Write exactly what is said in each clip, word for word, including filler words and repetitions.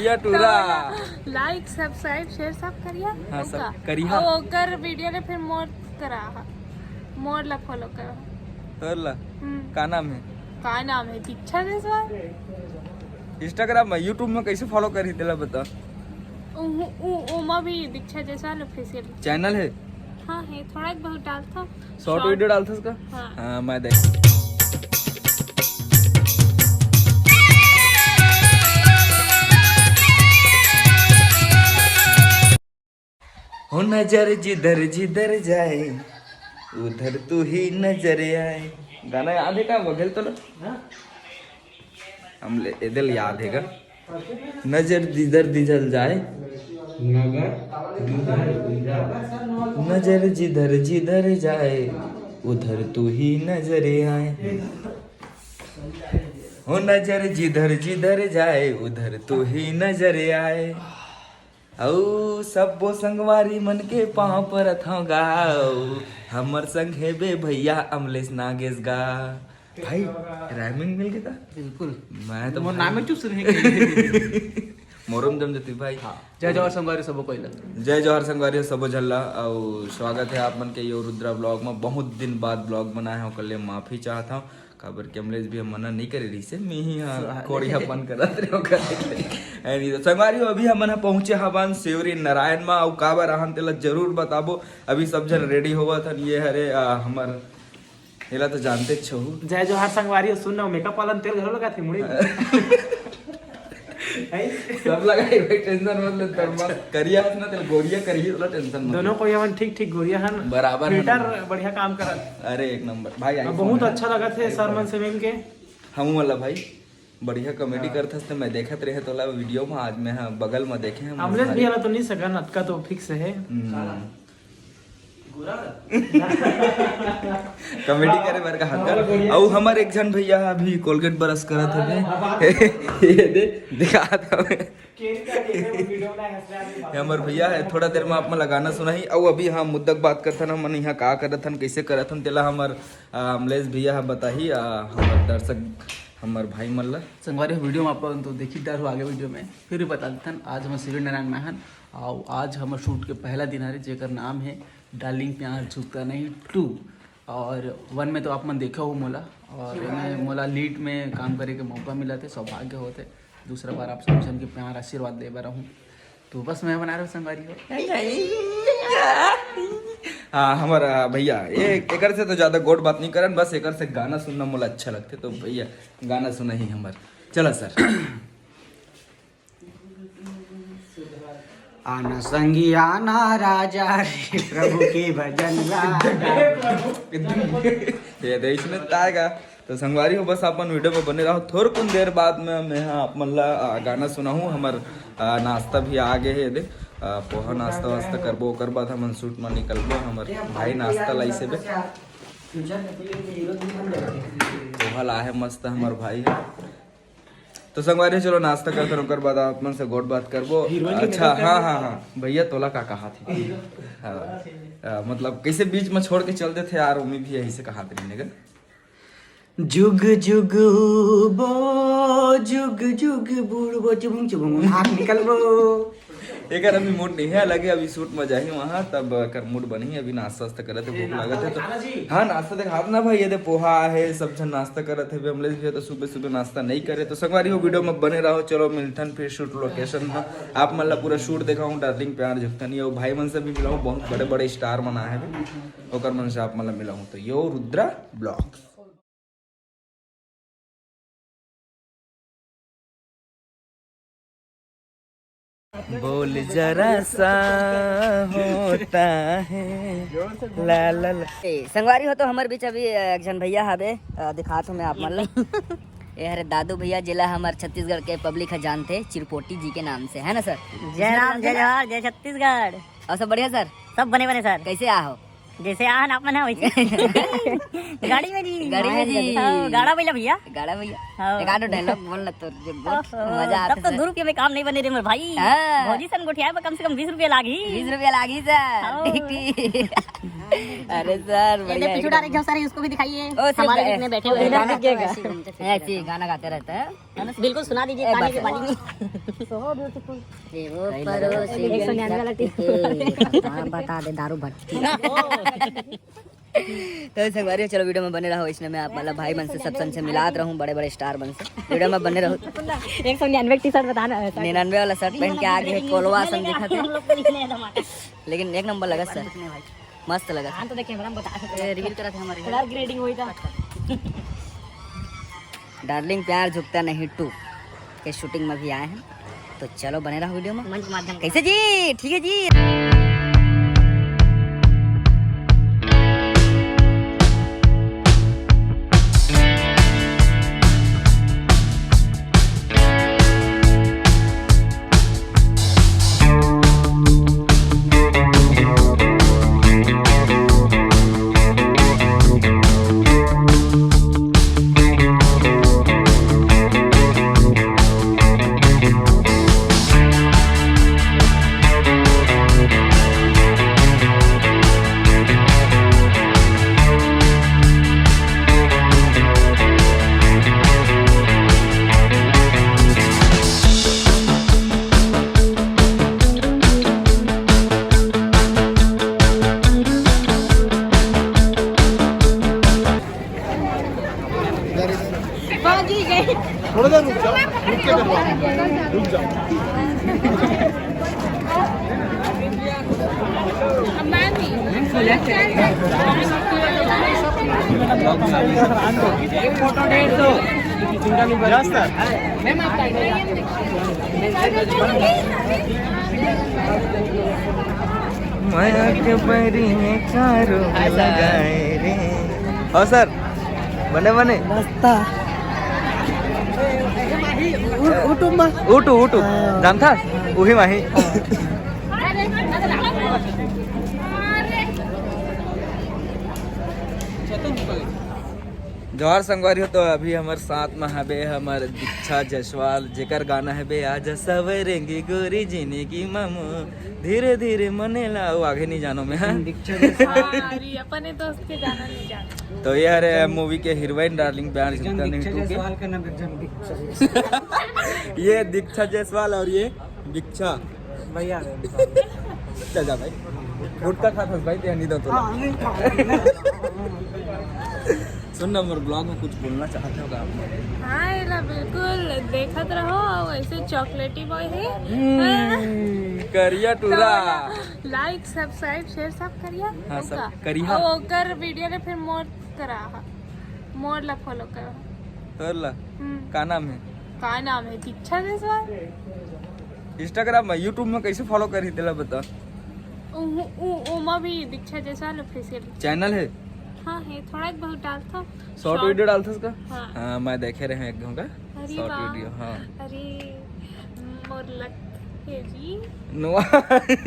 या टूरा। Like, subscribe, share सब करिया। हाँ, सब करिहा। अउ ओकर video ले फिर मोर करा, मोर ला follow करा। तोर ला? हम्म। का नाम है? का नाम है? दीक्षा जायसवाल। Instagram में, YouTube में कैसे follow करी, तेला बता। उ, उ, ओमा भी दीक्षा जायसवाल official। Channel है? हाँ, है, थोड़ा बहुत डालता। Short video डालथस का? हाँ। हाँ, मैं देख। हो नजर जिधर जिधर जाए, उधर तू ही नजर आए। गाना याद है का? बघेल तो ना? हमले एदे ल याद है का? नजर जिधर जिधर जाए, नजर जिधर जिधर। नजर जिधर जिधर जाए, उधर तू ही नजर आए। हो नजर जिधर जिधर जाए, उधर तू ही नजर आए। अउ सब्बो संगवारी मन के पाँव परत हँव गा, अउ हमर संग हेबे भैया अमलेश नागेश गा। भाई, rhyming मिल गे का? बिल्कुल। मैं तो मोर भाई नामे चुप से नहीं कही। मोरो म जम जती भाई। हाँ। जय जोहार संगवारी सबो कोई ला। जय जोहार संगवारी सबो झन ला, अउ स्वागत है आप मन के यो रुद्रा vlog में। बहुत दिन बाद vlog बनाए हँव, ओकर लिए माफी चाहत हँव। काबर कि अमलेश भी मना नहीं करे रहिस हे, मैं ही हाँ कोड़ियापन करत रहे ओकर। ऐ नहीं तो संगवारी हो, अभी हमन ह पहुँचे हवन सेवरी नारायण मा, अउ काबर आहन तेला जरूर बताबो। अभी सब झन ready होवत हन, ये हरे आ, हमर एला तो जानते छहु। जय जोहार संगवारी हो, सुन ना, makeup वाला तेल घलो लगा थे मुड़ी। सब लगाई भाई, tension मत ले, तोर मस्त करिया हस ना, तेल गोरिया करिए, तोला tension मत ले। दोनों कोई हमन ठीक ठीक गोरिया हन, बराबर हन। Filter बढ़िया काम करत। अरे एक नंबर भाई, अब iPhone बहुत है। अच्छा लगत हे sir मन से मिल के। हमू वाला भाई बढ़िया comedy हाँ। करथस, त मैं देखत रहे तोला video में, आज मैं हा बगल में देखे हम अमलेश भाई। भैया ला तो नहीं सकन, अतका तो fix है। हम्म। Comedy करे बर का हक। अउ हमर एक झन भैया अभी Colgate brush करत हवे। ये दे, दिखात हवे। ये हमर भैया है, थोड़ा देर में आप मन ला गाना सुनाही। अउ अभी हम मुद्दा के बात करथन, हमन यहाँ का करत हन, कैसे करत हन, तेला हमर, आ, अमलेश भैया ह बताही, आ, हमर दर्शक, हमर भाई मन ला। संगवारी हो, video में आप लोगन तो देखी डर हो आगे video में, फिर भी बता देथन, आज हम सूर्य नारायण में हन, अउ आज हमर shoot के पहला दिन हरे, जेकर नाम है डार्लिंग प्यार झुकता नहीं टू। और वन में तो आप मन देखा हो मोला, और एमे मोला lead में काम करे के मौका मिला थे, सौभाग्य होते। दूसरा बार आप सब झन के प्यार आशीर्वाद ले बर रहूं, तो बस मैं बना रहा हूँ संगवारी हो। हाँ, हमर, आ, भैया, ए-, एकर से तो ज्यादा गोट बात नहीं करन, बस एकर से गाना सुनना मोला अच्छा लगथे, तो भैया गाना सुनाही हमर। चला sir। आना संगी आना राजा रे, प्रभु के भजन गाना। ये देश में ताएगा। तो संगवारी हो, बस अपन video में बने रहो। थोरकुन देर बाद में मैं हा आप मन ला, आ, गाना सुनाहूँ। हमर, आ, नाश्ता भी आ गए हे, दे, आ, पोहा नाश्ता वास्ता करबो, ओकर बाद हमन shoot में निकलबो। हमर भाई नाश्ता लाइस हे बे, पोहा ला हे मस्त हमर भाई हे। तो संगवारी, चलो नाश्ता करथन, ओकर बाद आप मन से गोठ बात करबो। हीरोइन के अच्छा, makeup हाँ, करने हाँ, का। हाँ, भैया तोला का कहा थे? हाँ, आ, मतलब कैसे बीच में छोड़ के चल देथे यार, ओमी भी यही से कहा थे। जुग जुग उबो, जुग जुग बुड़बो, चुबुंग चुबुंग नाक निकलबो। एकर अभी mood नहीं है, लगे अभी shoot में जाही वहाँ, तब एकर mood बनही। अभी नाश्ता वास्ता करत हे, भूख लागत हे तो। हाँ, नाश्ता देखात ना भाई, ये दे पोहा है, सब झन नाश्ता करत हे। अमलेश भैया तो सुबह सुबह नाश्ता नहीं करे। तो संगवारी हो, video में बने रहो। चलो मिलथन फिर shoot location में, आप मन ला पूरा shoot देखाऊँ, डार्लिंग प्यार झुकता नहीं। और भाई मन से भी मिलाऊँ, बहुत बड़े बड़े star मन आए हैं, ओकर मन से आप मन ला मिलाऊँ। तो यो रुद्रा vlog। बोल जरा सा होता है ला ला ला। ए, संगवारी हो तो हमर बीच अभी, अ, एक झन भैया हवे, अ, दिखात हूँ मैं आप मन ला। ए हरे दादू भैया, जेला हमर छत्तीसगढ़ के public ह जानथे चिरपोटी जी के नाम से, है ना sir? जय राम, जय जोहार, जय छत्तीसगढ़। और सब बढ़िया sir? सब बने बने sir। कैसे आ हो? जैसे आहन आप मन ह वैसे। गाड़ी में जी। गाड़ी में जी। हाँ, गाड़ा भैया भैया। गाड़ा भैया। हाँ। एक आधो dialogue बोल ना तो जो बहुत ओहो, मजा आता तब तो है। दो रुपये में काम नहीं बने रे मेरे भाई। हाँ। भौजी सन गोठियाए पर कम से कम बीस रुपये लागी। बीस रुपये लागी सर। हाँ। ठीक, ठीक। अरे सर, ये बढ़िया पिछू एकदम। डाले जो सर है, उसको भी दिखाइए। ओ, सिर्फ हमारे ए, बीच में बैठे हुए इधर हैं। दिखेगा। ऐसे ही गाना गाते रहता है। बिल्कुल सुना दीजिए, ए, ताने बस। के बाली में। So beautiful। ये वो कहीं परोसी लगा। एक सौ निन्यानवे वाला टीम। ए, हाँ, बता दे, दारू भट्टी। तो संगवारी, चलो वीडियो में बने रहो, इसने मैं आप मतलब भाई मन से सब सन से मिलात रहूं, बड़े बड़े स्टार मन से वीडियो में बने रहो। एक सौ निन्यानवे टी शर्ट बताना है। निन्यानवे वाला शर्ट पहन के आगे है, कोलवा सन दिखत है। लेकिन एक नंबर लगा सर, मस्त लगा। हाँ, तो देखिए, हम बता सकते हैं। रिवील करा थे हमारे। कलर ग्रेडिंग हुई था। डार्लिंग प्यार झुकता नहीं टू के शूटिंग में भी आए हैं, तो चलो बने रहो वीडियो में। मंच माध्यम। कैसे जी? ठीक है जी। थोड़ा सा रुक जाओ, रुक के करवा, रुक जाओ। एक फोटो डेढ़ सौ। माया के बैरी में चारों लगाए रे। हाँ सर, बने बने। रास्ता। उ-, उटुम्बा। उटू, उटू। हाँ। जानता? उही माही। जोहार संगवारी हो, तो अभी हमर साथ में हबे हमर दीक्षा जायसवाल, जेकर गाना हबे आजा सवरेंगी गोरी जिंदगी मा मोर, धीरे धीरे मनेला, वो आगे नहीं जानो मैं, हाँ। दीक्षा जायसवाल। हाँ, अरे, अपने दोस्त के गाना नहीं जाना। तो ये हरे मूवी के हीरोइन डार्लिंग प्यार झुकता नहीं टू के। जायसवाल का नाम है दीक्षा जायसवाल। ये दीक्षा जायसवाल और ये दीक्षा। भैया। चल जा भाई, गुटखा खात हस भाई, ते नहीं दो तो। हाँ, नहीं खाओ। सुन ना, मोर ब्लॉग में कुछ बोलना चाहते हो आप? हाँ, एला बिल्कुल देखत रहो, और ऐसे चॉकलेटी बॉय है। हम्म, करिया टूरा। तो लाइक, सब्सक्राइब, शेयर सब करिया। हाँ, सब ओका। करिया। और ओकर वीडियो ले फिर मोर करा, मोर ला फॉलो करा। तोर ला? हम्म। का नाम है? का नाम है? दीक्षा जायसवाल। Instagram में, YouTube में कैसे फॉलो करी, तेला बता। उ, उ, ओमा भी दीक्षा जायसवाल ऑफिशियल। चैनल है? हाँ, है, थोड़ा बहुत डालता हूँ। Short short. वीडियो डालता उसका? हाँ। हाँ, मैं देखे रहे एक घंटा अरे शॉर्ट वाह। वीडियो, हाँ। अरे, मोर लक है जी। नो,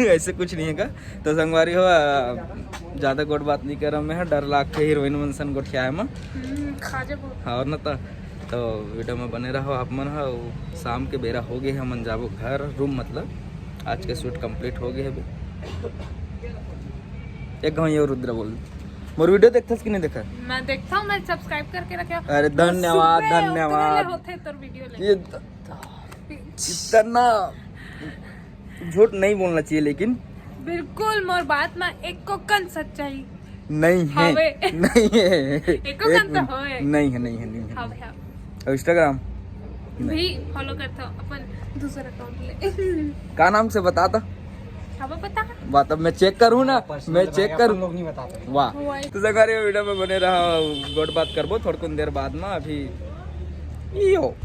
ऐसे कुछ नहीं है का। तो संगवारी हो, आ, ज्यादा गोठ बात नहीं करम मैं, डर लागथे हीरोइन मन सन गोठियाए म। हम्म, खा जबो। हाँ, और न त, तो वीडियो में बने रहो आप मन ह। शाम के बेरा हो गए, हमन जाबो घर, रूम मतलब। आज के शूट कंप्लीट हो गए हे। एक घाव ये रुद्र बोल, मोर वीडियो देखथस कि नहीं देखा? मैं देखता हूँ, मैं सब्सक्राइब करके रखे हूँ। अरे धन्यवाद, सुबह उतरे धन्यवाद। ले होथे तोर वीडियो ले। ये द-, इतना झूठ नहीं बोलना चाहिए, लेकिन बिल्कुल मोर बात में एको कन सच्चाई नहीं है। हवे। नहीं है। एको एक कन तो मिनट। होए। नहीं है, नहीं है, नहीं है। हवे, हवे। और Instagram? नहीं। भी फॉलो करता हूँ अपन दूसरा अकाउंट ले। का नाम से बता तो? अब पता है? बात अब मैं चेक करूँ ना, पर्सनल मैं चेक भाई, अपन करूँ। लोग नहीं बताते। वाह। वाह। तो संगवारी हो, वीडियो में बने रहा, गोठ बात करबो थोड़कुन देर बाद में। अभी यो